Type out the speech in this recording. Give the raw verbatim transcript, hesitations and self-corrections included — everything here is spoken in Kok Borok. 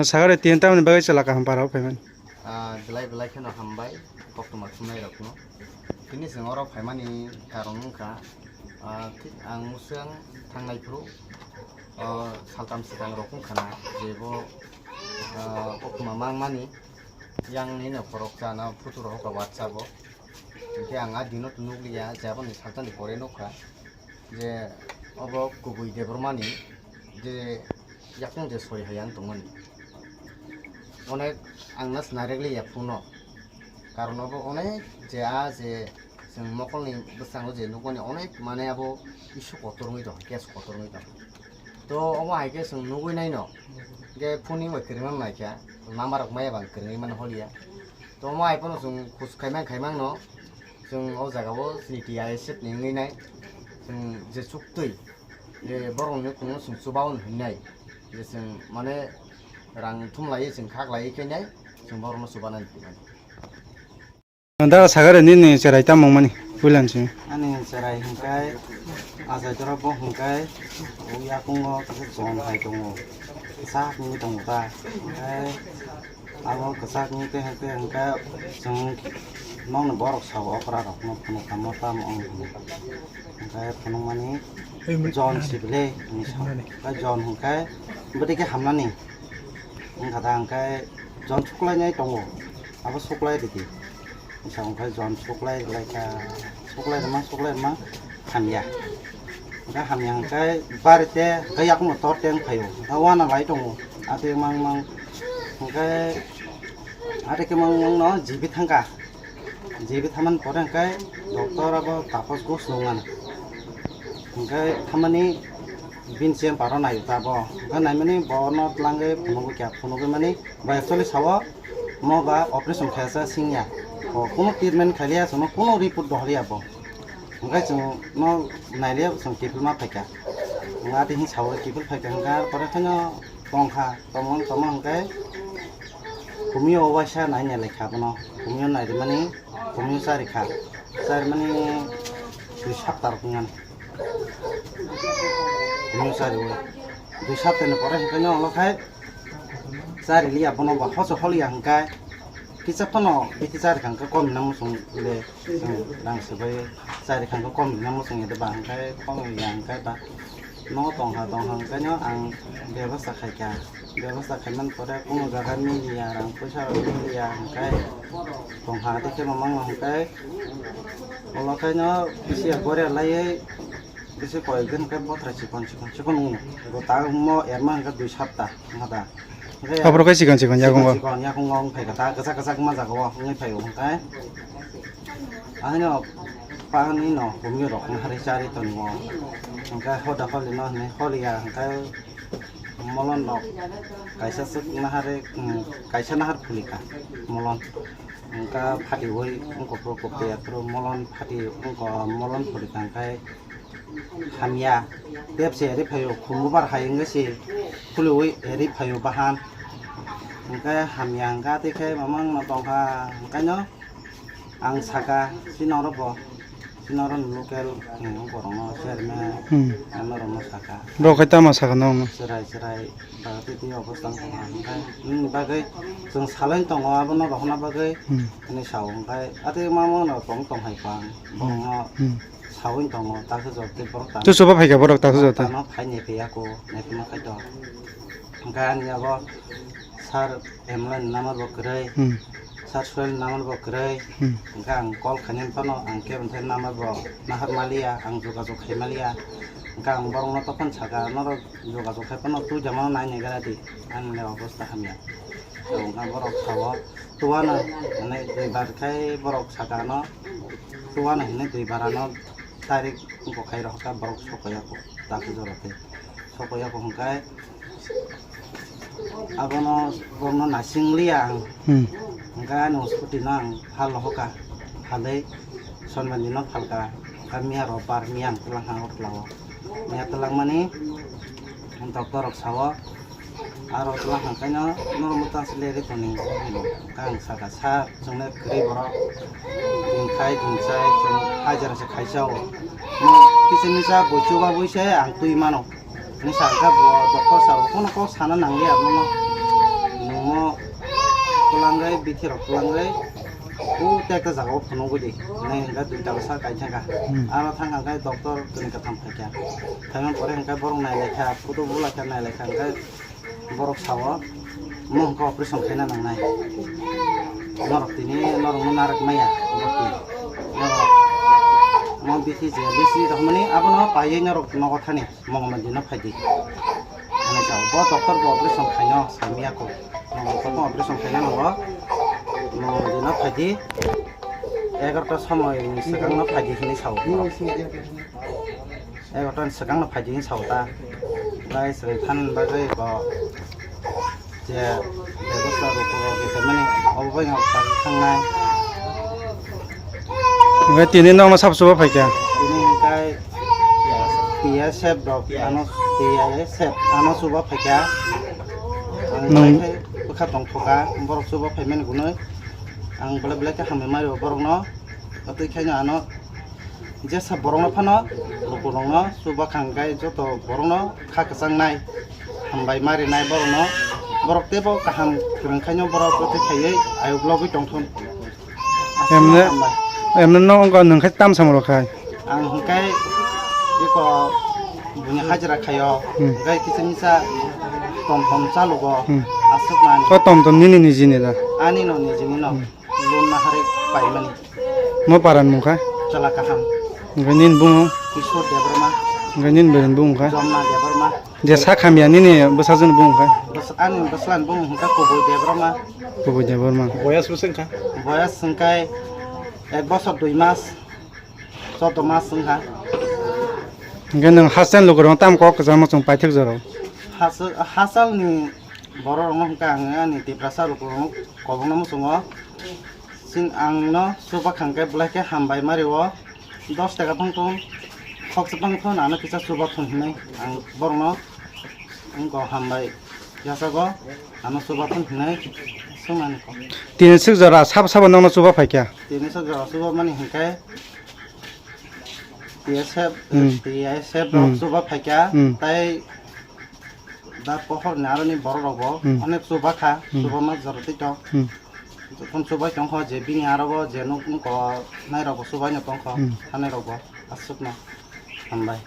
Sagare tin tamni bagwi chwla kaham para o phaimani. Ah, belai belai kheno hambai koktwma thumnai rokno. Tini chwng oro phaimani karon wngkha, ah, thik ang mwswng thangnai phuru, ah, saltam swkang rok wngkha na je bo, ah, koktwma mangmani yang nini khorok chana photo rok WhatsApp o. Hinkhe ang a dino to nukliya, je aboni saltani pore nukha je obo kubui Debbarmani je yakung je soi hai ang tongmani. Onek ang nas narekliya phone no. Karon obo onek je a je chwng mokolni bwskango je nukmani onek mane abo issue kotor wngwi tong, case kotor wngwi tong. To omo hai khe chwng nugwi naino. Hinkhe phone ni bai kwrwngna naikha, number rok maya bang kwrwngwi mano holiya. To omo hai phano chwng khus khaimang khaimang no chwng o jaga o chini T I S F ni wngwi nai. Chwng je chuktwi je borok ni kunu chwng chubaon hwnnai. Je chwng mane rang thumlai chwng khaklai khe nai chwng borok no chubanani. Da sagare nini cherai tamo mani puilan si. Ani cherai hingkai ajai tora bo hingkai o yakungo kisa jon hai tongo. Kisa hapni tongo ta. Hingkai abo kisa hingke hingke hingke chwng nokni borok sabo okra rok no phunuk kamo tamo wng hino. Hingkai phunukmani jon sibile hinwi sa. Hingkai jon hingkai bwdike hamnani wngkha da hingkai jon suklainai tongo. Abo suklai ridi. Bwsa hwnkhe jon suklai rwlaikha, suklai rwma, suklai rwma hamya. Hwnkhe hamya hwnkhe barite hwnkhe yakungno tor teng phaio, hwnkhe uanw lai tongo. Atwi mang mang hwnkhe atwi khe mang mangno jibi thangkha. Jibi thammani pore hwnkhe doctor abo Tapos Ghosh nungmano. Hwnkhe thammani bini chemparo naio ta bo. Hwnkhe naimani bono twlangwi phunugwi kha, phunugwi mani bo actually sao mo ba operation khaisa singya. Bo kunu treatment khailiya, chwngno kunu report dohorya bo. Hwnkhe chwngno nailiya chwng kiphilma phaikha. Hwnkhe atwi hwn sao kiphil phaikha hwnkhe pore kheno tongkha, tongmani tongma hwnkhe Kumio waisa nai nai lai kha bono. Kumio nai rimani, kumio chari kha. Chari mani dui sapta rok wngmani. Kumio chari o. Dui sapta ni pore hwnkhe no ulo khai chari liya bono ba hoso holiya hwnkhe kisa phano bithi chari kha hwnkhe kom na muchung le. Chwng rang swbai chari kha hwnkhe kom rina muchung ya de ba hwnkhe kom ya hwnkhe ba no tongkha tongkha hwnkhe no ang bebasta khaikha, bebasta khaimani pore kunu jaga miliya rang puisa rok miliya hwnkhe tongkha tei khe mamang hwnkhe ulo khe no bisi ya goria laiwi bisi koi hwnkhe bothra chikon chikon chikon wngo bo ta mo erma hwnkhe dui sapta wngkha da. Hwnkhe Aphuru khe chikon chikon yakungo. Chikon chikon yakungo wng phaikha ta, kwchak kwchak ma jaga o wngwi phaio hwnkhe. Ahino pahani no humyo rok naharwi charwi tongo. Hwnkhe hoda holi no hinwi holiya hwnkhe molon rok kaisa swk naharwi, um, kaisa nahar phulikha molon. Hwnkhe phatiwi wngkha phuru kopya phuru molon phati wngkha molon phulikha hwnkhe. Hamya, tep se eri phaio, khumbubar hai wngwi se khuluwi eri phaio bahan. Hwnkhe hamya hwnkha tei khe mamang no tongkha hwnkhe no ang saka, chini oro bo, chini oro ni local, hmm, borok no chairman, hmm, ano rok no saka. Borok khe tamo saka no? Chwrai chwrai, ba tei tei obostha wngkha hwnkhe nini bagwi chwng salai tongo abono rohorna bagwi, hmm, hinwi sao hwnkhe atwi mamang no tong tong hai pang, hmm, borok no. Hmm. Sawi tongo, takhe jor tei borok tamo. Tusuba phaikha borok takhe jor tei. Tamo phai nai phiya ko, nai phima khai to. Hwnkhe ani abo sir M L A ni number bo kwrwi, hmm, sir Soil ni number bo kwrwi. Hmm. Hwnkhe ang call khainani phano ang kebo thai number bo nahar maliya, ang jogajog khai maliya. Hwnkhe ang borokno tokon saka, norok jogajog khai phano twi jamano nai nai gara di, ani le obostha hamya. Hwnkhe borok sao, tuwano, mane, dui bar khai borok saka no. Tuwano hinwi dui barano direct wngkha khai rohorkha borok sokoya kho, takhu jora tei sokoya kho hwnkhe abono borokno naising liya ang. Hmm. Hwnkhe ani scooty no ang phal rohorkha, phalwi sonbandi no phalkha, hwnkhe miya robar miya ang twlang ha o twla o, miya twlangmani doctor rok sao. Aro twla hwnkhai no norok mwtang se leri toni hino. Kang saka sa chwngle kwrwi borok. Tini khai tini chai chwng hajar se khaisa o. No kisa Nisa bo chuba bui se ang twi mano. Nisa ka bo doctor sa bo kono kok sana nang ya bono. Nungmo kulanggai bithi rok kulanggai. U te ekta jaga o phunuk gudi. Nai hingka dui tala sa kai thangka. Hmm. Aro thang hingka doctor tini katham phaikha. Thangma pore hingka borok nai laikha, photo bo laikha, nai laikha hingka borok sao, mo hingka operation khaina nangnai. Norok tini norok no narak maya, borok tini. Norok mo bithi je bisi rok mani abono paiwi norok nogo thani. Mongolbar dino phaidi. Ani sa bo doctor bo operation khaino samiya ko. Mongolbar bo operation khaina nango. Mongolbar dino phaidi. Egarota somoy ni swkang no phaidi hini sao. Egarota ni swkang no phaidi hini sao ta. Lai swrwng than bagwi bo je bebosta rok rok khaimani obo bai no thangnai. Hingke tini nokno sabo chuba phaikha. Tini hingkai T S F rok ano T S F ano chuba phaikha. Ang nwng belai khe bwkha tongthoka borok chuba phaimani hwnwi. Ang belai belai khe hambai mario borokno. Tei khaino ano jesa borokno phano lukurokno chuba khangkai joto borokno kha kwchangnai hambai marinai borokno. Borok teibo kaham kwrwng khaino borok tei khaiwi ayuk logwi tongthon. Emne, emne no wngkha nwng khe tam samoro khai. Ang hwnkhe eko buini hajira khaio. Hmm. Hwnkhe kisa misa tom tom chalugo. Hmm. Aswk man. O tom tom nini nijini da? Ani no nijini no. Hmm. Loan nahari paimani. Mo paran mungkha? Chala kaham. Hwnkhe nini bungo? Kishore Debbarma. Hwnkhe nini berin bungkha? Jomna Debbarma. Je sak hamya nini bwsajwkni bung kha? Bwsa-, ani bwslan bung hwnkha Kubui Debbarma. Kubui Debbarma. Boyas bwswk wngkha? Boyas hwnkhe ek bosor dui mas, chordo mas wngkha. Hwnkhe nwng hachal lukurokno tamo kok kwchangma chwng paithak jora? Hachal, hachalni bororokno hwnkhe ang ani Tiprasa lukurokno kobongno muchungo. Chwng angno chuba khangkhe belai khe hambai mario. Dos taka phang tong, khoksa phang tong, ano kisa chuba thun hinwi ang borokno wngkha hambai yachago, ano chuba thun hinwi swngmani kok. Tini swk jora sabo sabo nokno chuba phaikha? Tini swk jora chuba mani hinkhe T S F, Hmm. T S F rok Hmm. chuba phaikha, Hmm. tai da pohor ni aroni borok rok bo Hmm. onek chuba kha, Hmm. chuba ma jora twi tong. Hmm. Jokhon chubai tongkho je bini aro bo je nuk nuk ko nai rok bo chubai no tongkho, Hmm. Hanai rok bo aswk no hambai.